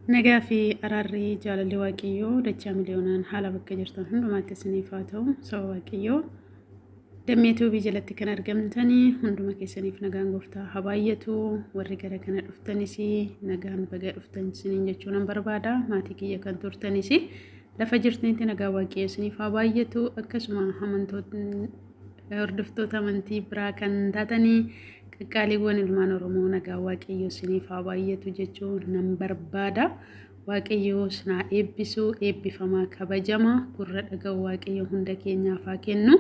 Nagaa fi araarri jaalalli Waaqayyoo dachaa miliyoonaan haala bakka jirtan hundumaatti isiniif haa ta'u. Saba Waaqayyoo Dammee Tuubii jalatti kan argamtanii hunduma keessaniif nagaan gooftaa haa baay'atu. Warri gara kana dhuftanis nagaan baga dhuftan isiniin jechuu nan barbaada. Maatii kiyya kan turtanis lafa jirtanitti nagaan Waaqayyoo isiniif haa baay'atu. Akkasuma amantootni hordoftoota amantii biraa kan taatanii Qaqqaaliiwwan ilmaan Oromoo nagaan Waaqayyoo isiniif haa baay'atu jechuu nan barbaada. Waaqayyoo isin haa eebbisu, eebbifamaa kabajama, gurra dhaga'u Waaqayyo hunda keenyaaf haa kennu.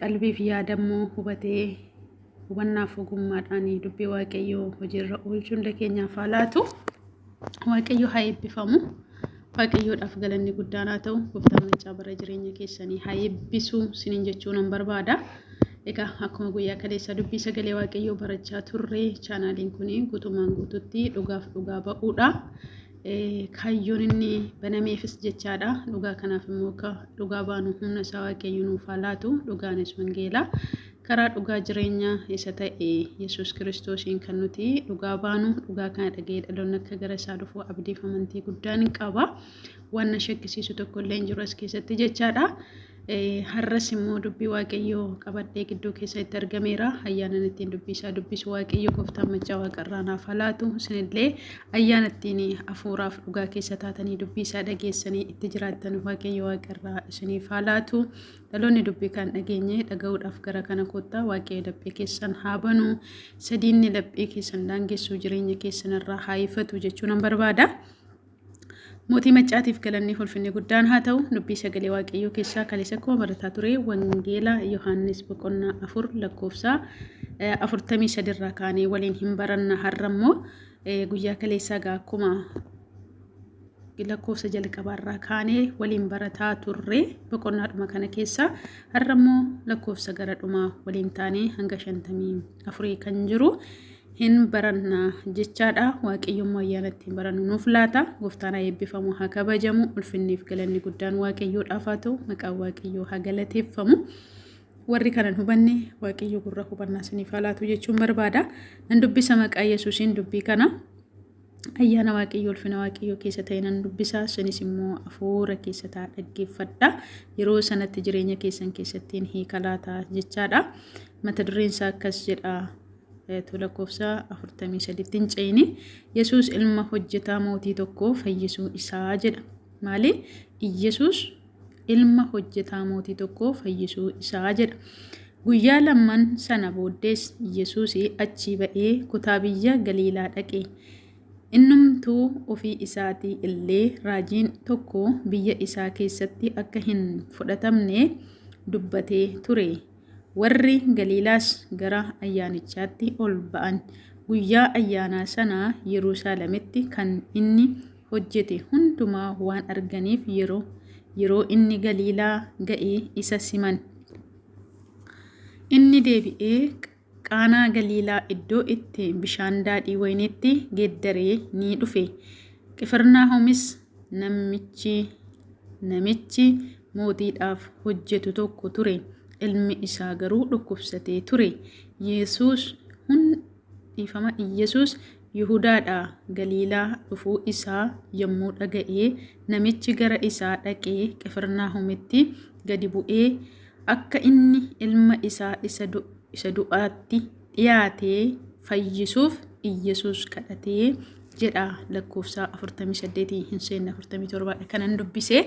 Qalbiif yaada immoo hubatee hubannaaf ogummaadhaan dubbii Waaqayyoo hojiirra oolchuu hunda keenyaaf haa laatu. Waaqayyo haa eebbifamu. Waaqayyoodhaaf galanni guddaan haa ta'u. Gooftaan maccaa bara jireenya keessanii haa eebbisu isiniin jechuu nan barbaada. Egaa akkuma guyyaa kaleessaa dubbii sagalee Waaqayyoo barachaa turre chaanaaliin kun guutumaan guututti dhugaaf dhugaa ba'uudha. Kaayyoon inni banameefis jechaadha. Dhugaa kanaaf immoo akka dhugaa baanu humna isaa Waaqayyo nuuf haa laatu. Dhugaanis wangeela. Karaa dhugaa jireenya isa ta'e Yesuus Kiristoosiin kan nuti dhugaa baanu dhugaa kana dhaga'ee dhaloonni akka gara isaa dhufu abdiif amantii guddaan qaba. Waan na shakkisiisu tokko illee hin jiru as keessatti jechaadha. Har'as immoo dubbii Waaqayyoo qabadhee gidduu keessatti argameera. Ayyaanan ittiin dubbii isaa dubbisu Waaqayyo gooftaan maccaa waaqarraa naaf haa laatu. Isinillee ayyaana ittiin hafuuraaf dhugaa keessa taatanii dubbii isaa dhageessanii itti jiraattan Waaqayyo waaqarraa isiniif haa laatu. Dhaloonni dubbii kan dhageenye dhaga'uudhaaf gara kana kottaa Waaqayyo laphee keessan haa banu. Sadiinni laphee keessan daangessuu jireenya keessan irraa haa ifatu jechuu nan barbaada. Mootii Maccaatiif galanni ulfinni guddaan haa ta'u. Dubbii sagalee Waaqayyoo keessaa kaleessa akkuma barataa ture Wangeela Yohaannis boqonnaa 4 lakkoofsa 43 irraa kaanee waliin hin baranna. Har'a immoo guyyaa kaleessaa gaa akkuma lakkoofsa jalqabaarraa kaanee waliin barataa turre boqonnaadhuma kana keessa har'a immoo lakkoofsa gara dhumaa waliin taanee hanga 54 kan jiru hin baranna jechaadha. Waaqayyo immoo ayyaana ittiin barannu nuuf laata. Gooftaan haa eebbifamu, haa kabajamu. Ulfinniif galanni guddaan Waaqayyoodhaaf haa ta'u. Maqaan Waaqayyoo haa galateeffamu. Warri kana hin hubanne Waaqayyo gurra hubannaa isiniif haa laatu jechuun barbaada. Nan dubbisa maqaa Yesuusiin dubbii kana. Ayyaana Waaqayyoo ulfina Waaqayyoo keessa ta'e nan dubbisa. Isinis immoo hafuura keessa ta'a dhaggeeffadha. Yeroo sanatti jireenya keessan keessattiin hiika laata jechaadha. Mata dureen isaa akkas jedha. Tu lakkoofsa 43tti hin ce'ini. Yesuus ilma hojjetaa mootii tokkoo fayyisuu isaa jedha. Maali? Iyyasuus ilma hojjetaa mootii tokkoo fayyisuu isaa jedha. Guyyaa lamman sana booddees Yesuus achii ba'ee kutaa biyya Galiilaa dhaqe. Innumtuu ofii isaatii illee raajiin tokko biyya isaa keessatti akka hin fudhatamne dubbatee ture. Warri Galiilaas gara ayyaanichaatti ol ba'an. Guyyaa ayyaanaa sana Yerusaalemitti kan inni hojjete hundumaa waan arganiif yeroo yeroo inni Galiilaa ga'e isa siman. Inni deebi'ee Qaanaa Galiilaa iddoo itti bishaan daadhii wayiniitti geeddare ni dhufe. Qifirnaahomis namichi namichi mootiidhaaf hojjetu tokko ture, ilmi isaa garuu dhukkubsatee ture. Yesuus hun dhiifama Iyyasuus Yihudaadhaa Galiilaa dhufuu isaa yommuu dhaga'e, namichi gara isaa dhaqee Qifirnaahomitti gadi bu'ee akka inni ilma isaa isa isa du'aatti dhiyaate fayyisuuf Iyyasuus kadhatee jedha lakkoofsa 48 hin seenne 47 dha kanan dubbise.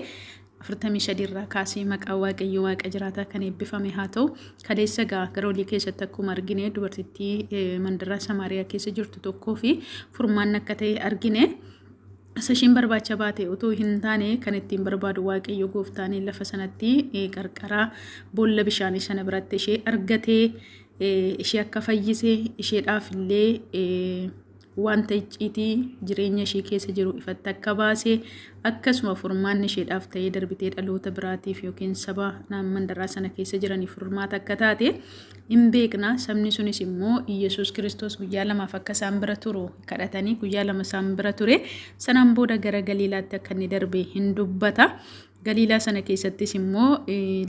43 irraa kaasee maqaan Waaqayyo Waaqa jiraataa kan eebbifame haa ta'u. Kaleessa egaa gara olii keessatti akkuma argine dubartittii mandaraa Samaariyaa keessa jirtu tokkoo fi furmaanni akka ta'e argine. Isa ishiin barbaacha baate utuu hin taane kan ittiin barbaadu Waaqayyo gooftaan lafa sanatti qarqara boolla bishaanii sana biratti ishee argatee ishee akka fayyise isheedhaaf illee wanta icciitii jireenya ishee keessa jiru ifatti akka baase akkasuma furmaanni isheedhaaf ta'ee darbitee dhaloota biraatiif yookiin saba mandaraa sana keessa jiraniif furmaata akka taate hin beekna. Sabni sunis immoo Iyyasuus Kiristoos guyyaa lamaaf akka isaan bira turu kadhatanii guyyaa lama isaan bira ture. Sanaan booda gara Galiilaatti akka inni darbe hin dubbata. Galiilaa sana keessattis immoo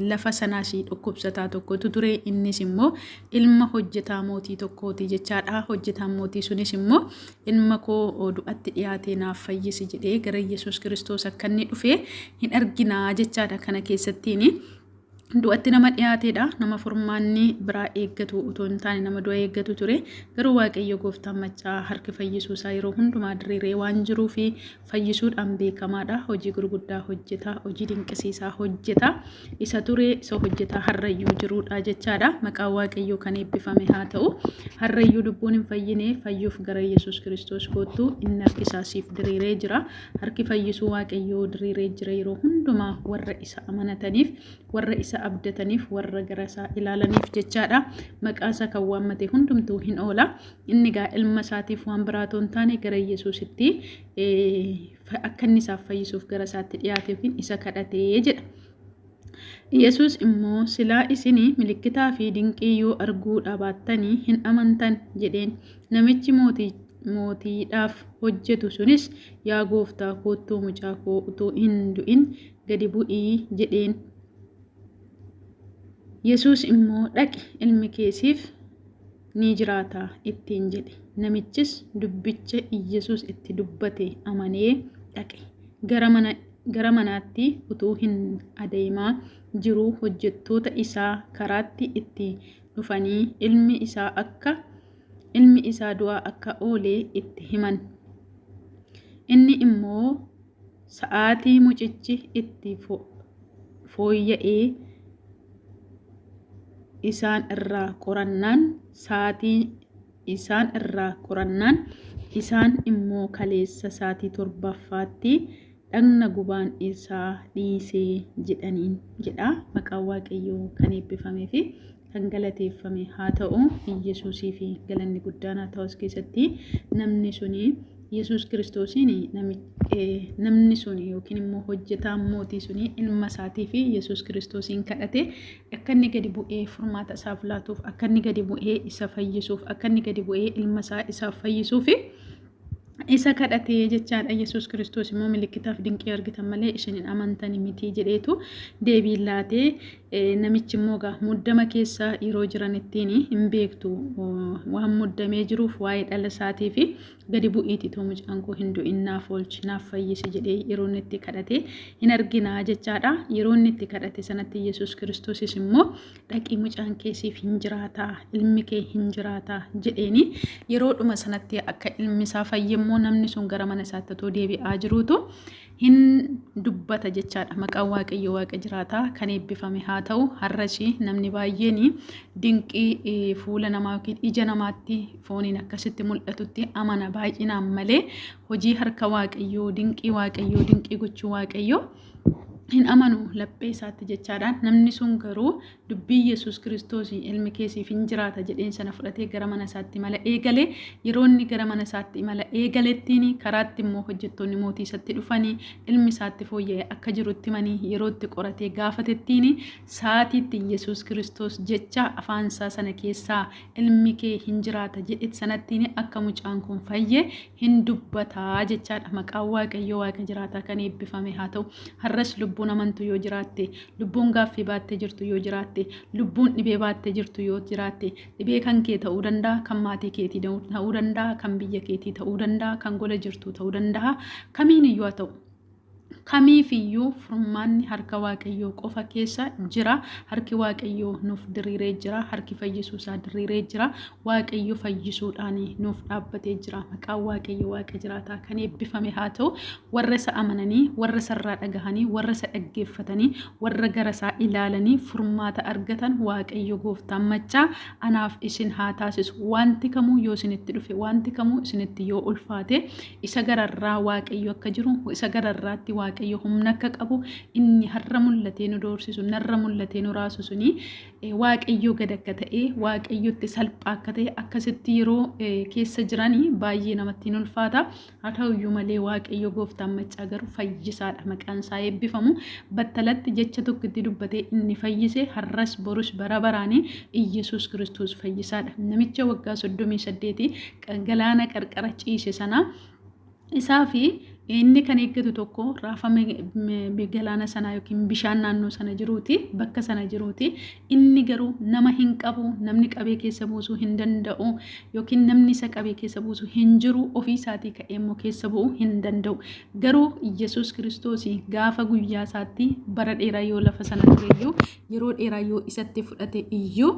lafa sanaas dhukkubsataa tokkotu ture. Innis immoo ilma hojjetaa mootii tokkooti jechaadha. Hojjetaan mootii sunis immoo ilma koo du'atti dhiyaatee naaf fayyisi jedhee gara Yesuus Kiristoos akka inni dhufe hin arginaa jechaadha kana keessattiin. Du'atti nama dhiyaateedha. Nama furmaanni biraa eeggatu utuu hin taane nama du'a eeggatu ture. Garuu Waaqayyo gooftaan maccaa harki fayyisuu isaa yeroo hundumaa diriiree waan jiruu fi fayyisuudhaan beekamaadha. Hojii gurguddaa hojjeta, hojii dinqisiisaa hojjeta. Isa ture, isa hojjetaa har'ayyuu jiruudha jechaadha. Maqaan Waaqayyoo kan eebbifame haa ta'u. Har'ayyuu lubbuun hin fayyine fayyuuf gara Yesuus Kiristoos koottu, inni harki isaa siif diriiree jira. Harki fayyisuu Waaqayyoo diriiree jira yeroo hundumaa warra isa amanataniif, warra isa abdataniif, warra gara isaa ilaalaniif jechaadha. Maqaa isaa kan waammate hundumtuu hin oola. Inni egaa ilma isaatiif waan biraa otoo hin taane gara Yesuusitti akka inni isaaf fayyisuuf gara isaatti dhiyaate yookiin isa kadhatee jedha. Yesuus immoo silaa isin milikkitaa fi dinqii yoo arguu dhabaattanii hin amantan jedheen. Namichi mootiidhaaf hojjetu sunis yaa gooftaa koottuu mucaa koo utuu hin du'in gadi bu'i jedheen. Yesuus immoo dhaqi ilmi kee siif ni jiraata ittiin jedhe. Namichis dubbicha Iyyasuus itti dubbate amanee dhaqe. Gara manaatti utuu hin adeemaa jiruu hojjettoota isaa karaatti itti dhufanii ilmi isaa du'aa akka oole itti himan. Inni immoo sa'aatii mucichi itti fooyya'ee isaan irraa qorannaan sa'aatii isaan irraa qorannaan isaan immoo kaleessa sa'aatii torbaffaatti dhagna gubaan isaa dhiisee jedhaniin jedha. Maqaan Waaqayyoo kan eebbifamee fi kan galateeffame haa ta'u. Iyyasuusii fi galanni guddaan haa ta'u. As keessatti namni suni Yesuus Kiristoosiin namni suni yookiin immoo hojjetaan mootii suni ilma isaatii fi Yesuus Kiristoosiin kadhate akka inni gadi bu'ee furmaata isaaf laatuuf, akka inni gadi bu'ee isa fayyisuuf, akka inni gadi bu'ee ilma isaa isaaf fayyisuuf isa kadhatee jechaadha. Yesuus Kiristoos immoo milikkitaaf dinqii argitan malee isin hin amantani miti jedheetu deebii laatee. Namichi immoo egaa muddama keessa yeroo jiranittiin hin beektu waan muddamee jiruuf waa'ee dhala isaatii fi gadi bu'iiti too mucaan koo hin du'in naaf oolchi naaf fayyisi jedhee yeroo inni itti kadhate hin arginaa jechaadha. Yeroo inni itti kadhate sanatti Yesuus Kiristoosis immoo dhaqii mucaan kee siif hin jiraataa, ilmi kee hin jiraataa jedheeni yeroodhuma sanatti akka ilmi isaa fayye immoo namni sun gara mana isaatti otoo deebi'aa jiruutu hin dubbata jechaadha. Maqaan Waaqayyo Waaqa jiraataa kan eebbifame haa ta'u. Har'as namni baay'een dinqii fuula namaa yookiin ija namaatti fooniin akkasitti mul'atutti amana baay'inaan malee hojii harka Waaqayyoo, dinqii Waaqayyoo, dinqii gochuu Waaqayyoo hin amanu laphee isaatti jechaadha. Namni sun garuu dubbii Yesuus Kiristoos ilmi kee siif hin jiraata jedheen sana fudhatee gara mana isaatti imala eegale. Yeroo inni gara mana isaatti imala eegalettiin karaatti immoo hojjettoonni mootii isatti dhufanii ilmi isaatti fooyya'e akka jirutti himanii yeroo itti qoratee gaafatettiin sa'aatiitti Yesuus Kiristoos jecha afaan isaa sana keessaa ilmi kee hin jiraata jedhe sanattiin akka mucaan kun fayye hin dubbata jechaadha. Maqaan Waaqayyoo Waaqa jiraataa kan eebbifame haa ta'u. Har'as lubbuun amantu yoo jiraatte, lubbuun gaaffii baattee jirtu yoo jiraatte, lubbuun dhibee baattee jirtu yoo jiraatte, dhibee kan kee ta'uu danda'a, kan maatii keetii ta'uu danda'a, kan biyya keetii ta'uu danda'a, kan gola jirtu ta'uu danda'a, kamiin iyyuu haa ta'u. Kamiifiyyuu furmaanni harka Waaqayyoo qofa keessa jira. Harki Waaqayyoo nuuf diriiree jira. Harki fayyisuu isaa diriiree jira. Waaqayyo fayyisuudhaan nuuf dhaabbatee jira. Maqaan Waaqayyo Waaqa jiraataa kan eebbifame haa ta'u. Warra isa amananii, warra isarraa dhagahanii, warra isa dhaggeeffatanii, warra gara isaa ilaalanii furmaata argatan Waaqayyo gooftaan maccaa anaaf isin haa taasisu. Wanti kamuu yoo isinitti dhufe, wanti kamuu isinitti yoo ulfaate, isa gararraa Waaqayyo akka jiru, isa gararraatti Waaqayyo humna akka qabu, inni har'a mul'atee nu doorsisu, narra mul'atee nu raasu suni Waaqayyo gad akka ta'e, Waaqayyotti salphaa akka ta'e akkasitti yeroo keessa jiranii baay'ee namatti hin ulfaata. Haa ta'uyyuu malee Waaqayyo gooftaan maccaa garuu fayyisaadha. Maqaan isaa eebbifamu. Battalatti jecha tokkotti dubbatee inni fayyise har'as borus bara baraanii Iyyasuus Kiristoos fayyisaadha. Namicha waggaa 38 galaana qarqara ciise sana isaa fi Inni kan eeggatu tokko raafama galaana sanaa yookiin bishaan naannoo sana jiruuti, bakka sana jiruuti. Inni garuu nama hin qabu, namni qabee keessa buusuu hin danda'u yookiin namni isa qabee keessa buusu hin jiru, ofii isaatii ka'ee immoo keessa bu'uu hin danda'u. Garuu Yesuus Kiristoos gaafa guyyaa isaatti bara dheeraa yoo lafa sana ture iyyuu, yeroo dheeraa yoo isatti fudhate iyyuu,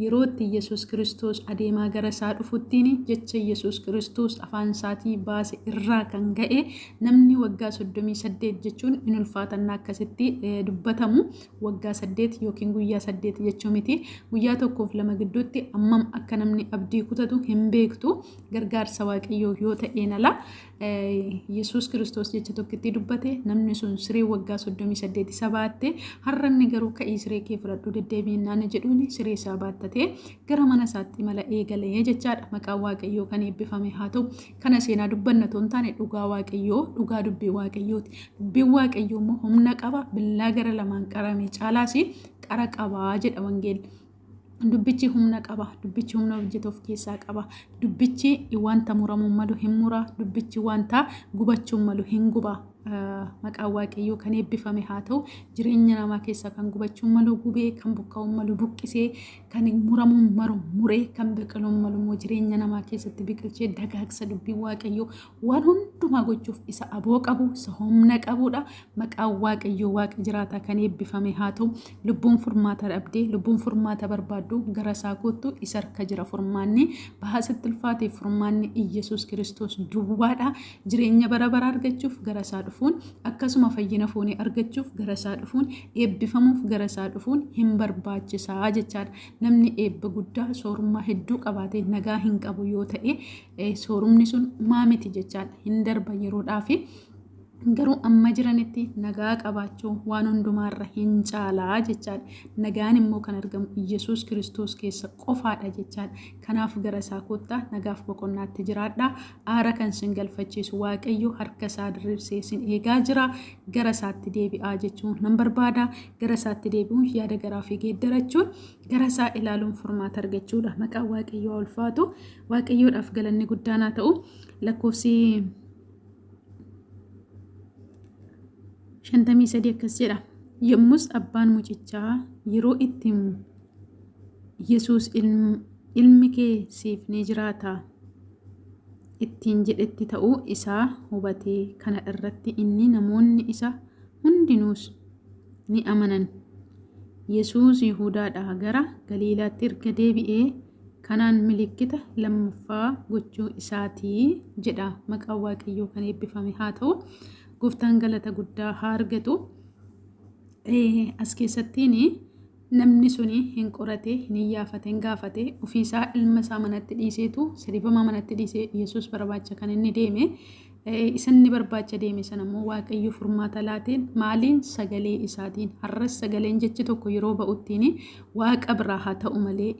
yeroo itti Yesuus Kiristoos adeemaa gara isaa dhufuttiin jecha Yesuus Kiristoos afaan isaatii baase irraa kan ga'e namni waggaa 38 jechuun in ulfaatannaa akkasitti dubbatamu, waggaa 8 yookiin guyyaa 8 jechuu miti. Guyyaa tokkoof lama gidduutti ammam akka namni abdii kutatu hin beektu, gargaarsa Waaqayyoo yoo ta'een ala. Yesuus Kiristoos jecha tokkittii dubbate, namni sun siree waggaa 38 isa baatte, har'a inni garuu ka'ii siree kee fudhadhu deddeebi'innaan jedhuun siree isaa baattatee gara mana isaatti imala eegalee jechaadha. Maqaan Waaqayyoo kan eebbifame haa ta'u. Kana seenaa dubbanna otoo hin taane dhugaa Waaqayyoo, dhugaa dubbii Waaqayyooti. Dubbiin Waaqayyoo immoo humna qaba, billaa gara lamaan qarame caalaas qara qabaa jedha wangeelli. Dubbichi humna qaba. Dubbichi humna hojjetu of keessaa qaba. Dubbichi wanta muramuu malu hin mura. Dubbichi wanta gubachuu malu hin guba. Maqaan Waaqayyoo kan eebbifame haa ta'u. Jireenya namaa keessaa kan gubachuu malu gubee, kan buqqa'uu malu buqqisee, kan muramuu malu muree, kan biqiluu malu immoo jireenya namaa keessatti biqilchee dagaagsa. Dubbiin Waaqayyoo waan hundumaa gochuuf isa aboo qabu, isa humna qabudha. Maqaan Waaqayyoo Waaqa jiraataa kan eebbifame haa ta'u. Lubbuun furmaata dhabdee, lubbuun furmaata barbaaddu gara isaa kottu, isa harka jira furmaanni. Bahaa sitti ulfaateef furmaanni Iyyasuus Kiristoos duwwaadha. Jireenya bara baraa argachuuf gara isaa dhufuun, akkasuma fayyina foonii argachuuf gara isaa dhufuun, eebbifamuuf gara isaa dhufuun hin barbaachisaa jechaadha. Namni eebba guddaa, soorummaa hedduu qabaatee nagaa hin qabu yoo ta'e, soorumni sun maa miti jechaadha. Hin darba yeroodhaafi. Garuu amma jiranitti nagaa qabaachuu waan hundumaarra hin caalaa jechaadha. Nagaan immoo kan argamu Iyyasuus Kiristoos keessa qofaadha jechaadha. Kanaaf gara isaa kottaa, nagaaf boqonnaatti jiraadha. Aara kan sin galfachiisu Waaqayyo harka isaa diriirsee sin eegaa jira. Gara isaatti deebi'aa jechuun nan barbaada. Gara isaatti deebi'uun, yaada garaa ofii geeddarachuun, gara isaa ilaaluun furmaata argachuudha. Maqaan Waaqayyoo haa ulfaatu. Waaqayyoodhaaf galanni guddaan haa ta'u. Lakkoofsi 53 akkas jedha. Yommus abbaan mucichaa yeroo itti Yesuus ilmi kee siif ni jiraata ittiin jedhetti ta'uu isaa hubatee, kana irratti inni namoonni isa hundinuus ni amanan. Yesuus Yihuudaadhaa gara Galiilaatti erga deebi'ee kanaan milikkita lammaffaa gochuu isaati jedha. Maqaan Waaqayyoo kan eebbifame haa ta'u. Gooftaan galata guddaa haa argatu. As keessattiin namni suni hin qorate, hin iyyaafate, hin gaafate, ofiisaa ilma isaa manatti dhiiseetu, sadiifamaa manatti dhiisee Yesuus barbaacha kan inni deeme. Isa inni barbaacha deeme sana immoo Waaqayyo furmaata laateen. Maaliin? Sagalee isaatiin. Har'as sagaleen jechi tokko yeroo ba'uttiin Waaqa biraa haa ta'u malee,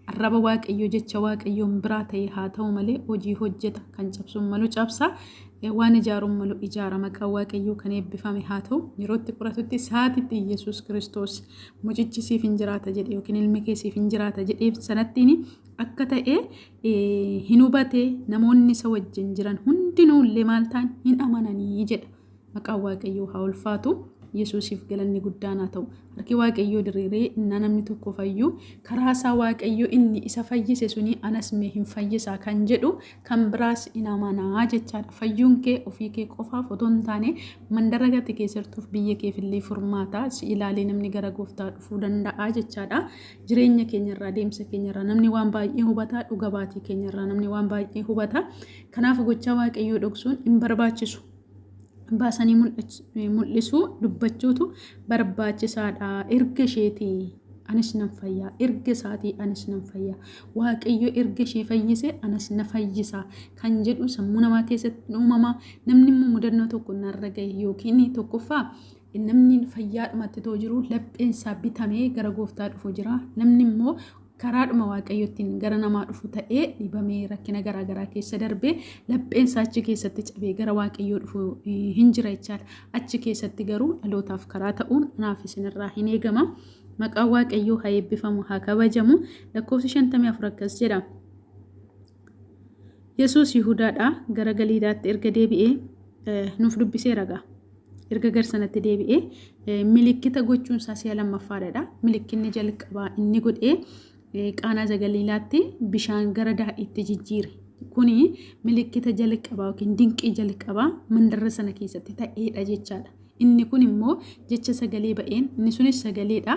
arraba Waaqayyoo, jecha Waaqayyoon biraa ta'e haa ta'u malee, hojii hojjeta. Kan cabsuun malu cabsa, waan ijaaruun malu ijaara. Maqaan Waaqayyoo kan eebbifame haa ta'u. Yeroo itti qoratutti saatitti Yesuus Kiristoos mucichi siif hin jiraata jedhe yookiin ilmi kee siif hin jiraata jedheef sanattiin akka ta'e hin hubate. Namoonni isa wajjin jiran hundinuu illee maal ta'an? Hin amananii jedha. Maqaan Waaqayyoo haa ulfaatu. Yesuusiif galanni guddaan haa ta'u. Harki Waaqayyoo diriiree innaa namni tokko fayyu, karaa isaa Waaqayyo inni isa fayyise suni anas mee hin fayyisaa kan jedhu kan biraas in amanaa jechaadha. Fayyuun kee ofii kee qofaaf otoo hin taane mandara gati keessa jirtuuf, biyya keef illee furmaata. Si ilaalee namni gara gooftaa dhufuu danda'a jechaadha. Jireenya keenyarraa, deemsa keenyarraa namni waan baay'ee hubata. Dhuga baatii keenyarraa namni waan baay'ee hubata. Kanaaf gochaa Waaqayyoo dhoksuun hin barbaachisu. Baasanii mul'isuu, dubbachuutu barbaachisaadha. Erga isheetii anis nan fayyaa, erga isaatii anis nan fayyaa, Waaqayyo erga ishee fayyise anas na fayyisa kan jedhu sammuu namaa keessatti uumama. Namni immoo mudannoo tokko narra gahe yookiin tokkoffaa namni fayyaadhumatti too jiru lapheensaa bitamee gara gooftaa dhufu jira. Namni immoo karaadhuma Waaqayyottiin gara namaa dhufu ta'ee dhibamee, rakkina garaa garaa keessa darbee, lapheensaa achi keessatti cabee gara Waaqayyoo dhufu hin jira jechaadha. Achi keessatti garuu dhalootaaf karaa ta'uun anaaf isinirraa hin eegama. Maqaan Waaqayyoo haa eebbifamu, haa kabajamu. Lakkoofsi 54 akkas jedha. Yesuus Yihudaadhaa gara Galiilaatti erga deebi'ee Nuuf dubbiseera gaa. Erga gar sanatti deebi'ee milikkita gochuun isaa si'a lammaffaadha. Milikkinni jalqabaa inni godhee Qaanaa Zagaliilaatti bishaan gara daadhiitti jijjiire. Kuni milikkita jalqabaa yookiin dinqii jalqabaa mandara sana keessatti ta'eedha jechaadha. Inni kun immoo jecha sagalee ba'een inni sunis sagaleedha.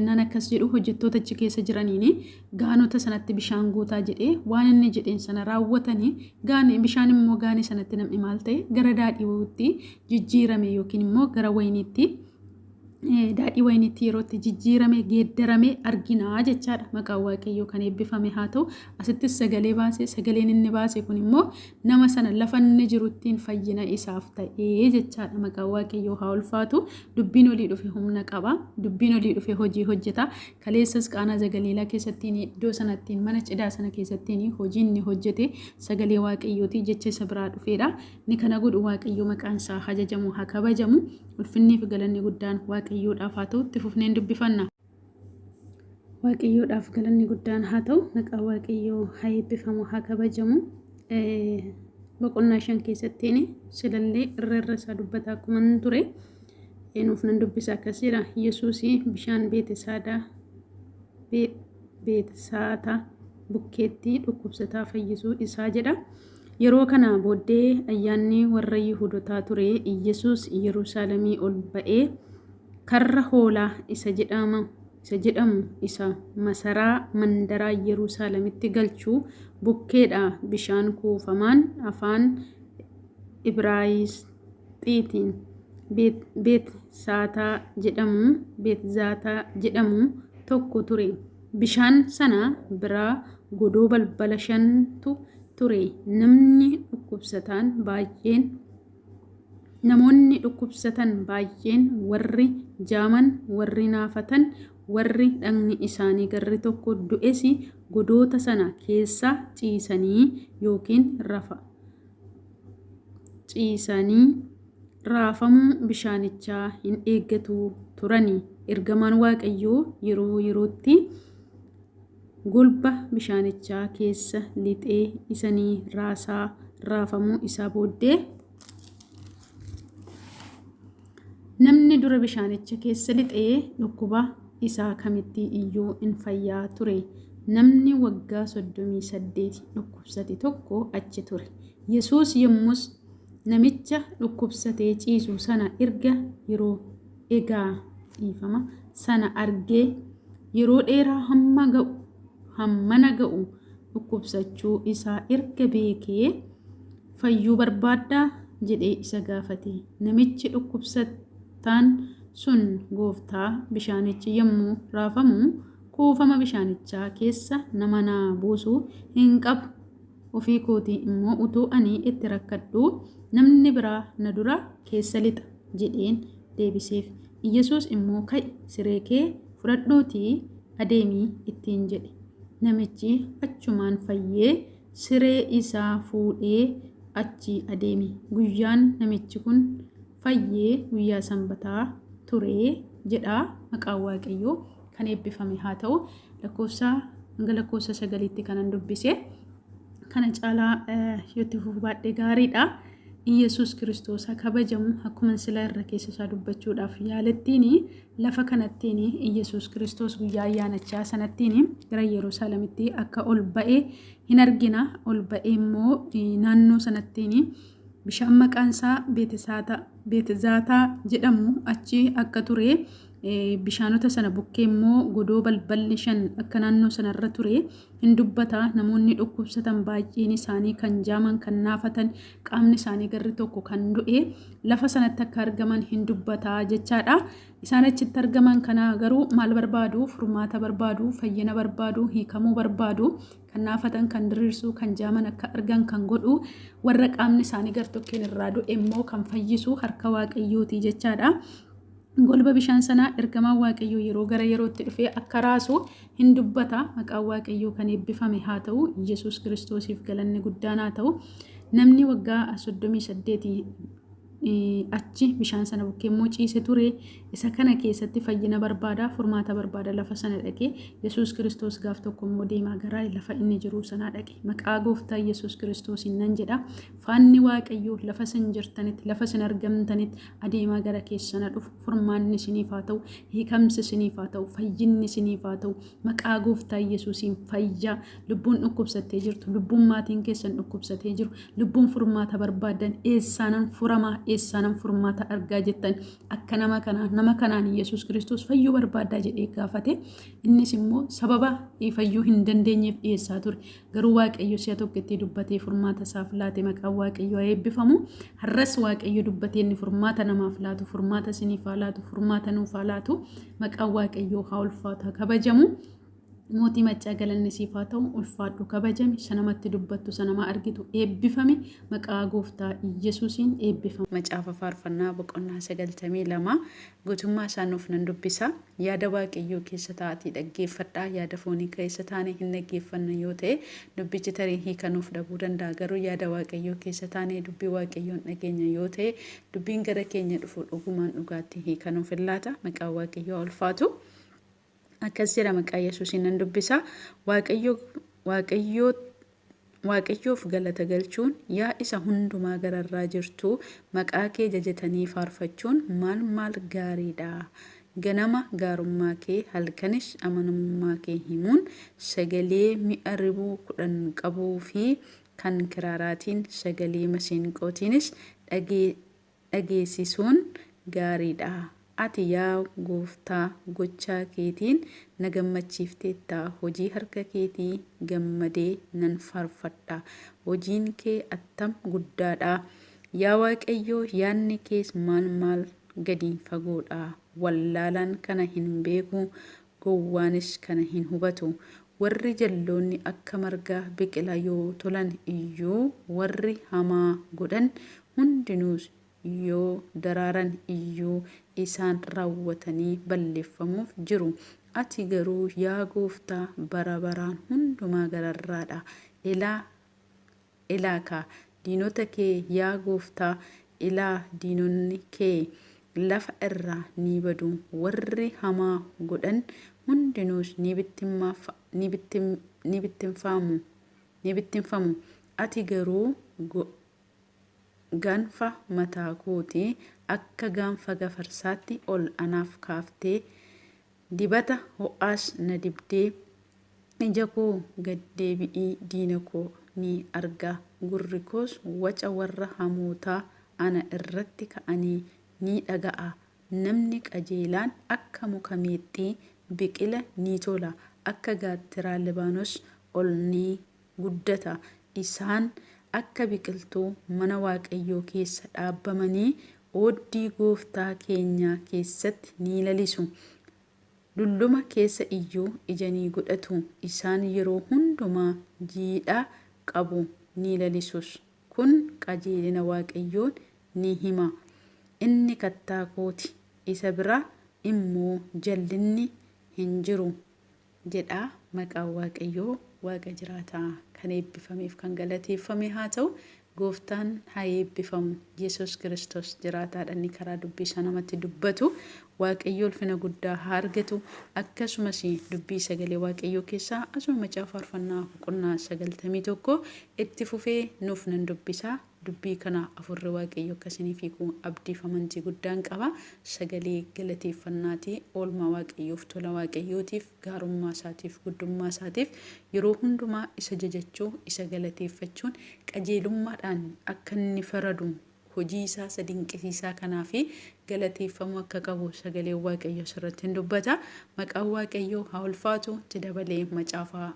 Nan akkas jedhu hojjettoota achi keessa jiraniin gaanota sanatti bishaan guutaa jedhee waan inni jedheen sana raawwatanii gaani bishaan immoo gaanii sanatti namni maal ta'e gara daadhiitti jijjiirame yookiin immoo gara wayiniitti daadhii wayiniitti yeroo itti jijjiirame geeddarame argina jechaadha. Maqaan Waaqayyoo kan eebbifame haa ta'u. Asittis sagalee baase sagaleen inni baase kun immoo nama sana lafa inni jiruttiin fayyina isaaf ta'ee jechaadha. Maqaan Waaqayyoo haa ulfaatu. Dubbiin olii dhufe humna qaba. Dubbiin olii dhufe hojii hojjeta. Kaleessas Qaanaa Zagaliilaa keessattiin iddoo sanattiin mana cidhaa sana keessattiin hojii inni hojjete sagalee Waaqayyooti jecha isa biraa dhufeedha. Inni kana godhu Waaqayyo maqaan isaa haa jajamu haa kabajamu. Ulfinnii fi galanni guddaan Waaqayyoodhaaf haa ta'u. Itti fufneen dubbifanna. Waaqayyoodhaaf galanni guddaan haa ta'u. Maqaan Waaqayyoo haa eebbifamu haa kabajamu. Boqonnaa 5 keessattiin silallee irra irra isaa dubbataa akkuma ture nuuf nan dubbisa akkas jedha. Yesuus bishaan Beetesaadaa Beetesaataa bukkeetti dhukkubsataa fayyisuu isaa jedha. Yeroo kana booddee ayyaanni warra Yihuudotaa ture, Iyyasuus Yerusaalemii ol ba'ee karra hoolaa isa jedhama isa jedhamu isa masaraa mandaraa Yerusaalemitti galchu bukkeedha bishaan kuufamaan afaan Ibraayisxiitiin Beet-Saataa jedhamu Beet-Zaataa jedhamu tokko ture. Bishaan sana bira godoo balbala shantu ture. Namni dhukkubsataan baay'een Namoonni dhukkubsatan baay'een, warri jaaman, warri naafatan, warri dhagni isaanii garri tokko du'es godoota sana keessa ciisanii yookiin rafa ciisanii raafamuu bishaanichaa hin eeggatu turani. Ergamaan Waaqayyoo yeroo yerootti golba bishaanichaa keessa lixee isa ni raasaa raafamuu isaa booddee namni dura bishaanicha keessa lixee dhukkuba isaa kamitti iyyuu in fayyaa ture. Namni waggaa 38 dhukkubsate tokko achi ture. Yesuus yommus namicha dhukkubsatee ciisu sana erga yeroo egaa dhiifama sana argee yeroo dheeraa hamma ga'u hammana ga'u dhukkubsachuu isaa erga beekee fayyuu barbaaddaa jedhee isa gaafate. Namichi dhukkubsataan sun gooftaa bishaanichi yommuu raafamu kuufama bishaanichaa keessa nama na buusu hin qabu. Ofii kootii immoo utuu ani itti rakkadhuu namni biraa na dura keessa lixa jedheen deebiseef. Iyyasuus immoo ka'i siree kee fudhadhuutii adeemi ittiin jedhe. Namichi achumaan fayyee siree isaa fuudhee achii adeeme. Guyyaan namichi kun fayye guyyaa Sanbataa ture jedha. Maqaan Waaqayyoo kan eebbifame haa ta'u. Lakkoofsa hanga lakkoofsa sagaliitti kanan dubbise. Kana caalaa yoo itti fufuu baadhee gaariidha. Iyyasuus Kiristoos haa kabajamu akkuma sila irra keessa isaa dubbachuudhaaf yaalettiin lafa kanattiin Iyyasuus Kiristoos guyyaa ayyaanachaa sanattiin gara Yerusaalemitti akka ol ba'e hin argina. Ol ba'ee immoo naannoo sanattiin bishaan maqaan isaa Beetezaataa jedhamu achi akka ture bishaanota sana bukkee immoo godoo balballi 5 akka naannoo sanarra ture hin dubbata. Namoonni dhukkubsatan baay'een isaanii kan jaaman, kan naafatan, qaamni isaanii garri tokko kan du'e lafa sanatti akka argaman hin dubbata jechaadha. Isaan achitti argaman kana garuu maal barbaadu? Furmaata barbaadu, fayyina barbaadu, hiikamuu barbaadu. Kan naafatan kan diriirsu, kan jaaman akka argan kan godhu, warra qaamni isaanii gartokkeen irraa du'e immoo kan fayyisu harka Waaqayyooti jechaadha. Golba bishaan sanaa ergamaan Waaqayyoo yeroo gara yerootti dhufee akka raasu hin dubbata. Maqaan Waaqayyoo kan eebbifame haa ta'u. Yesuus Kiristoosiif galanni guddaan haa ta'u. Namni waggaa 38 Achi bishaan sana bukkee immoo ciise ture. Isa kana keessatti fayyina barbaada, furmaata barbaada lafa sana dhaqee. Yesuus Kiristoos gaaf tokko immoo deemaa gara lafa inni jiru sanaa dhaqe. Maqaa gooftaa Yesuus Kiristoosiin nan jedha, faanni Waaqayyoo lafa isin jirtanitti, lafa isin argamtanitti adeemaa gara keessana dhufu. Furmaanni isiniif haa ta'u, hiikamsi isiniif haa ta'u, fayyinni isiniif haa ta'u. Maqaa gooftaa Yesuusiin fayyaa. Lubbuun dhukkubsattee jirtu, lubbuun maatiin keessan dhukkubsatee jiru, lubbuun furmaata barbaadan, eessaanan furamaa, eessaanan furmaata argaa jettan, akka nama kanaa nama kanaan Yesuus Kiristoos fayyuu barbaadaa jedhee gaafate. Innis immoo sababa fayyuu hin dandeenyeef dhiyeessaa ture. Garuu Waaqayyo si'a tokkotti dubbatee furmaata isaaf laate. Maqaan Waaqayyo haa eebbifamu. Har'as Waaqayyo dubbatee inni furmaata namaaf laatu, furmaata isiniif haa laatu, furmaata nuuf haa laatu. Maqaan Waaqayyoo haa ulfaatu, haa kabajamu. Mootii maccaa, galanni siif haa ta'u, ulfaadhu, kabajami. Isa namatti dubbattu, isa nama argitu, eebbifami. Maqaa gooftaa Yesuusiin eebbifami. Macaafa Faarfannaa boqonnaa 92 guutummaa isaa nuuf nan dubbisa. Yaada Waaqayyoo keessa taa'atii dhaggeeffadhaa. Yaada foonii keessa taane hin dhaggeeffanna yoo ta'e, dubbichi tarii hiika nuuf dhabuu danda'a. Garuu yaada Waaqayyoo keessa taane dubbii Waaqayyoon dhageenya yoo ta'e, dubbiin gara keenya dhufu dhugumaan dhugaatti hiika nuuf hin laata. Maqaan Waaqayyoo haa ulfaatu. Akkas jedha, maqaa Yesuusiin nan dubbisa. Waaqayyo Waaqayyoo Waaqayyoof galata galchuun, yaa isa hundumaa gararraa jirtuu, maqaa kee jajatanii faarfachuun maal maal gaariidha! Ganama gaarummaa kee, halkanis amanamummaa kee himuun, sagalee mi'a ribuu 10 qabuu fi kan kiraaraatiin, sagalee maseenqootiinis dhageessisuun gaariidha. Ati yaa gooftaa, gochaa keetiin na gammachiifteetta, hojii harka keetii gammadee nan faarfadha. Hojiin kee attam guddaadha! Yaa Waaqayyo, yaadni kees maal maal gadi fagoodha! Wallaalaan kana hin beeku, gowwaanis kana hin hubatu. Warri jalloonni akka marga biqila yoo tolan iyyuu, warri hamaa godhan hundinuus yoo daraaran iyyuu, isaan raawwatanii balleeffamuuf jiru. Ati garuu yaa gooftaa, bara baraan hundumaa gararraa dha. Ilaa, ilaa kaa, diinota kee, yaa gooftaa, ilaa, diinonni kee lafa irraa ni badu, warri hamaa godhan hundinuus ni bittinfaamu, ni bittinfamu. Ati garuu gaanfa mataa kootii akka gaanfa gafarsaatti ol anaaf kaaftee, dibata ho'aas na dibdee. Ija koo gad deebi'ii diina koo ni arga, gurri koos waca warra hamootaa ana irratti ka'anii ni dhaga'a. Namni qajeelaan akka muka meexxii biqila ni tola, akka gaattiraa Libaanos ol ni guddata. Isaan akka biqiltuu mana Waaqayyoo keessa dhaabamanii, ooddii gooftaa keenyaa keessatti ni lalisu. Dulluma keessa iyyuu ija ni godhatu. Isaan yeroo hundumaa jiidha qabu, ni lalisus. Kun qajeelina Waaqayyoon ni hima. Inni kattaa koo ti, isa bira immoo jal'inni hin jiru jedha. Maqaan Waaqayyoo Waaqa jiraataa kan eebbifameef kan galateeffame haa ta'u. Gooftaan haa eebbifamu. Yesuus Kiristoos jiraataadha. Inni karaa dubbii isaa namatti dubbatu, Waaqayyo ulfina guddaa haa argatu. Akkasumas dubbii sagalee Waaqayyoo keessaa asuma Macaafa Faarfannaa boqonnaa 91 itti fufee nuuf nan dubbisa. Dubbii kana Hafuurri Waaqayyoo akka isiniif hiiku abdiif amantii guddaan qaba. Sagalee galateeffannaati. Oolmaa Waaqayyoof, tola Waaqayyootiif, gaarummaa isaatiif, guddummaa isaatiif yeroo hundumaa isa jajachuu, isa galateeffachuun, qajeelummaadhaan akka inni faradu, hojii isaa isa dinqisiisaa kanaa fi galateeffamuu akka qabu sagaleen Waaqayyoo sirratti hin dubbata. Maqaan Waaqayyoo haa ulfaatu. Itti dabalee Macaafa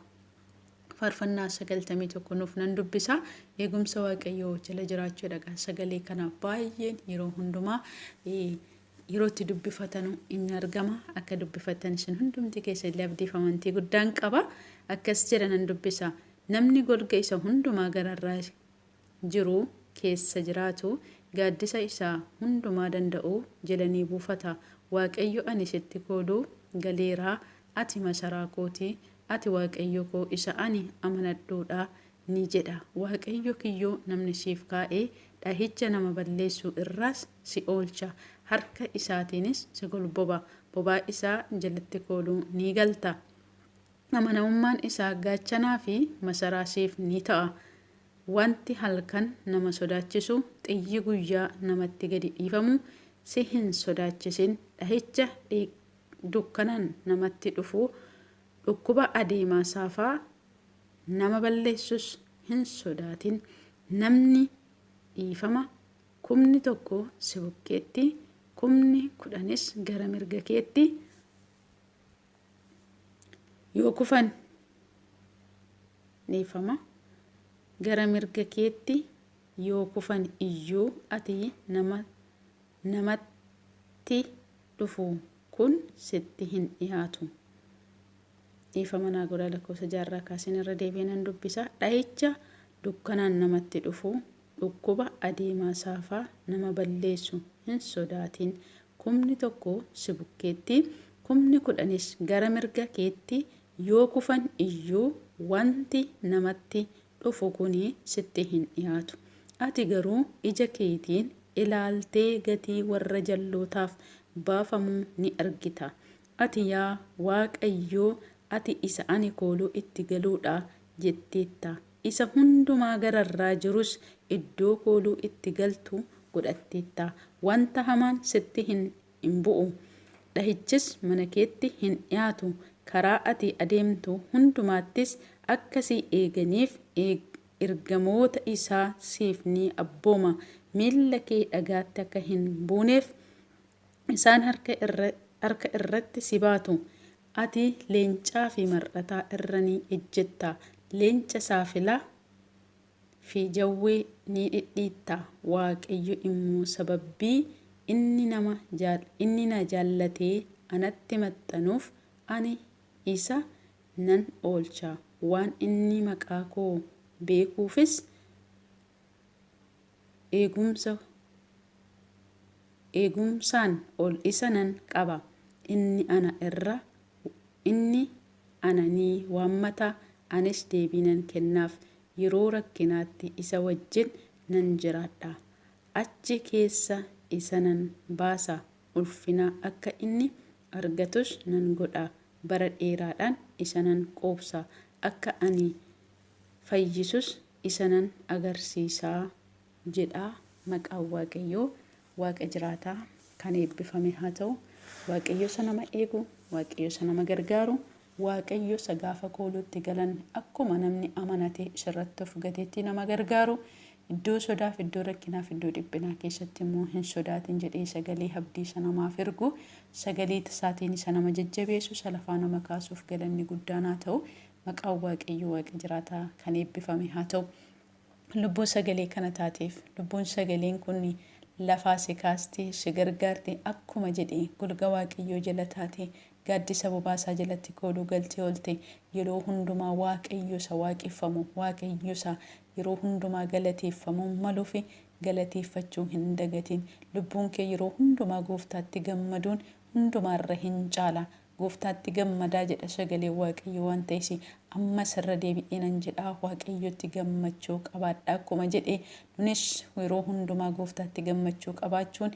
Faarfannaa 91 nuuf nan dubbisa. Eegumsa Waaqayyoo jala jiraachuudha. Sagalee kana baay'een yeroo hundumaa yeroo itti dubbifatanu inni argama. Akka dubbifattan isin hundumti keessa illee abdiif amantii guddaan qaba. Akkas jedha, nan dubbisa. Namni golga isa hundumaa gararraa jiru keessa jiraatu, gaaddisa isa hundumaa danda'u jala ni buufata. Waaqayyo, ani sitti kooluu galeera, ati masaraa koo ti, ati Waaqayyo koo isa ani amanadhuu dha ni jedha. Waaqayyo, kiyyoo namni siif kaa'e, Dhahicha nama balleessu irraas si oolcha. Harka isaatiinis si golboba. Bobaa isaa jalatti kooluu ni galta. Amanamummaan isaa gaachanaa fi masaraa siif ni ta'a. Wanti halkan nama sodaachisu, xiyyi guyyaa namatti gadi dhiifamu si hin sodaachisin. Dhahicha dukkanaan namatti dhufu, dhukkuba adeemaa saafaa nama balleessus hin sodaatin. Namni dhiifama 1000 si bukkeetti, 10,000s gara mirga keetti yoo kufan dhiifama gara mirga keetti yoo kufan iyyuu ati nama namatti dhufu kun sitti hin dhiyaatu. Dhiifama naa godhaa lakkoofsa jaarraa kaaseen irra deebi'ee nan dubbisa. Dhahicha dukkanaan namatti dhufu, dhukkuba adeemaa saafaa nama balleessu hin sodaatin. 1000 si bukkeetti, 10,000s gara mirga keetti yoo kufan iyyuu wanti namatti dhufu kun sitti hin dhiyaatu. Ati garuu ija keetiin ilaaltee gatii warra jallootaaf baafamuu ni argita. Ati yaa Waaqayyo, ati isa ani kooluu itti galuu dha jetteetta, isa hundumaa gararraa jirus iddoo kooluu itti galtu godhatteetta. Wanta hamaan sitti hin bu'u, dhahichis mana keetti hin dhi'aatu. Karaa ati adeemtu hundumaattis akka si eeganiif ergamoota isaa siif ni abbooma, miilla kee dhagaatti akka hin buuneef isaan harka irratti si baatu. Ati leencaa fi mar'ataa irra ni ejjetta, leenca saafilaa fi jawwee ni dhidhiitta. Waaqayyo immoo, Sababbii inni na jaallatee anatti maxxanuuf, ani isa nan oolcha, waan inni maqaa koo beekuufis eegumsaan ol isa nan qaba. Inni ana ni waammata, anis deebii nan kennaaf. Yeroo rakkinaatti isa wajjin nan jiraadha. Achi keessa isa nan baasa, ulfina akka inni argatus nan godha. Bara dheeraadhaan isa nan quubsa, akka ani fayyisus isa nan agarsiisa jedha. Maqaan Waaqayyoo Waaqa jiraataa kan eebbifame haa ta'u. Waaqayyo isa nama eegu, Waaqayyo isa nama gargaaru, Waaqayyo isa gaafa kooluutti galan akkuma namni amanate isarratti of gateetti nama gargaaru, iddoo sodaaf, iddoo rakkinaaf, iddoo dhiphinaa keessatti immoo hin sodaatin jedhee sagalee abdii isa namaaf ergu, sagalee isaatiin isa nama jajjabeessu, isa lafaa nama kaasuuf galanni guddaan haa ta'u. Maqaan Waaqayyo Waaqa jiraataa kan eebbifame haa ta'u. Lubbuu sagalee kana taateef, lubbuun sagaleen kun lafaa si kaasti, si gargaarti akkuma jedhe golga Waaqayyoo jala taate, gaaddisa bobaasaa jalatti kooluu galtee oolte, yeroo hundumaa Waaqayyo isa waaqeffamu, Waaqayyo isa yeroo hundumaa galateeffamuu maluufi galateeffachuu hin dagatin. Lubbuun kee yeroo hundumaa gooftaatti gammaduun hundumaarra hin caala. Gooftaatti gammadaa jedha sagalee Waaqayyo waan ta'es, ammas irra deebi'ee nan jedhaa, Waaqayyotti gammachuu qabaadha akkuma jedhe, nunis yeroo hundumaa gooftaatti gammachuu qabaachuun,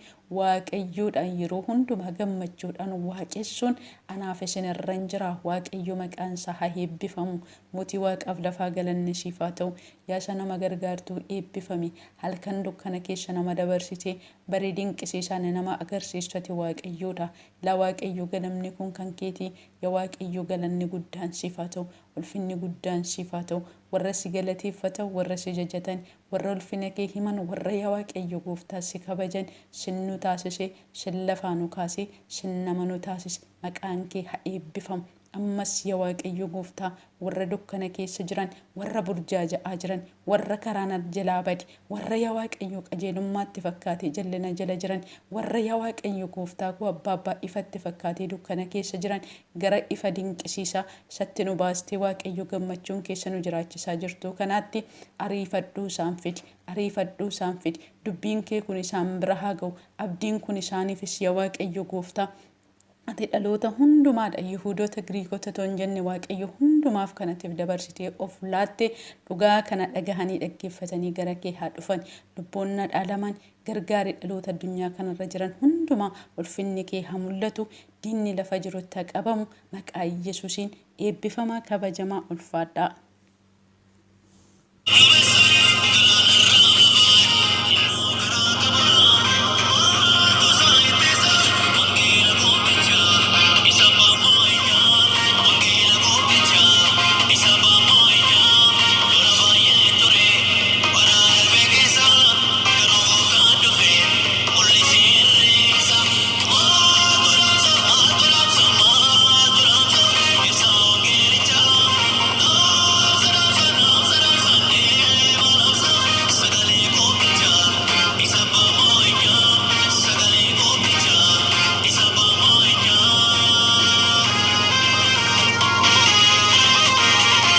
Waaqayyoodhaan yeroo hundumaa gammachuudhaan waaqessuun anaaf isin irra hin jira. Waaqayyo maqaan isaa haa eebbifamu. Mootii waaqaaf lafaa galanni siif haa ta'u. Yaa isa nama gargaartuu eebbifami. Halkan dukkana keessa nama dabarsite barii dinqisiisaan nama agarsiistu ati Waaqayyoodha. Yaa Waaqayyo, galanni kun kan keeti. Yaa Waaqayyo, galanni guddaan siif haa ta'u. Ulfinni guddaan siif haa ta'u. Warra si galateeffatan, warra si jajatan, warra ulfina kee himan, warra yaa Waaqayyo gooftaa si kabajan sin nu taasise, sin lafaa nu kaase, sin nama nu taasise. Maqaan kee haa eebbifamu. Ammas yaa Waaqayyo gooftaa, warra dukkana keessa jiran, warra burjaaja'aa jiran, warra karaan jalaa bade, warra yaa Waaqayyo qajeelummaatti fakkaatee jallina jala jiran, warra yaa Waaqayyo gooftaa koo abbaa abbaa ifatti fakkaatee dukkana keessa jiran gara ifa dinqisiisaa isatti nu baastee Waaqayyo gammachuun keessa nu jiraachisaa jirtu kanaatti ariifadhuu isaan fidi. Ariifadhuu isaan fidi. Dubbiin kee kun isaan bira haa ga'u. Abdiin kun isaaniifis yaa Waaqayyo gooftaa. Ati dhaloota hundumaadha, Yihudoota, Giriikota otoo hin jenne Waaqayyo hundumaa. hundumaaf kanatiif dabarsitee of laatte dhugaa kana dhagahanii dhaggeeffatanii gara kee haa dhufan. Lubboonna dhaalaman gargaari, dhaloota addunyaa kanarra jiran hundumaa ulfinni kee haa mul'atu, diinni lafa jirutti haa qabamu, maqaa Yesuusiin. Eebbifamaa, kabajamaa, ulfaadhaa.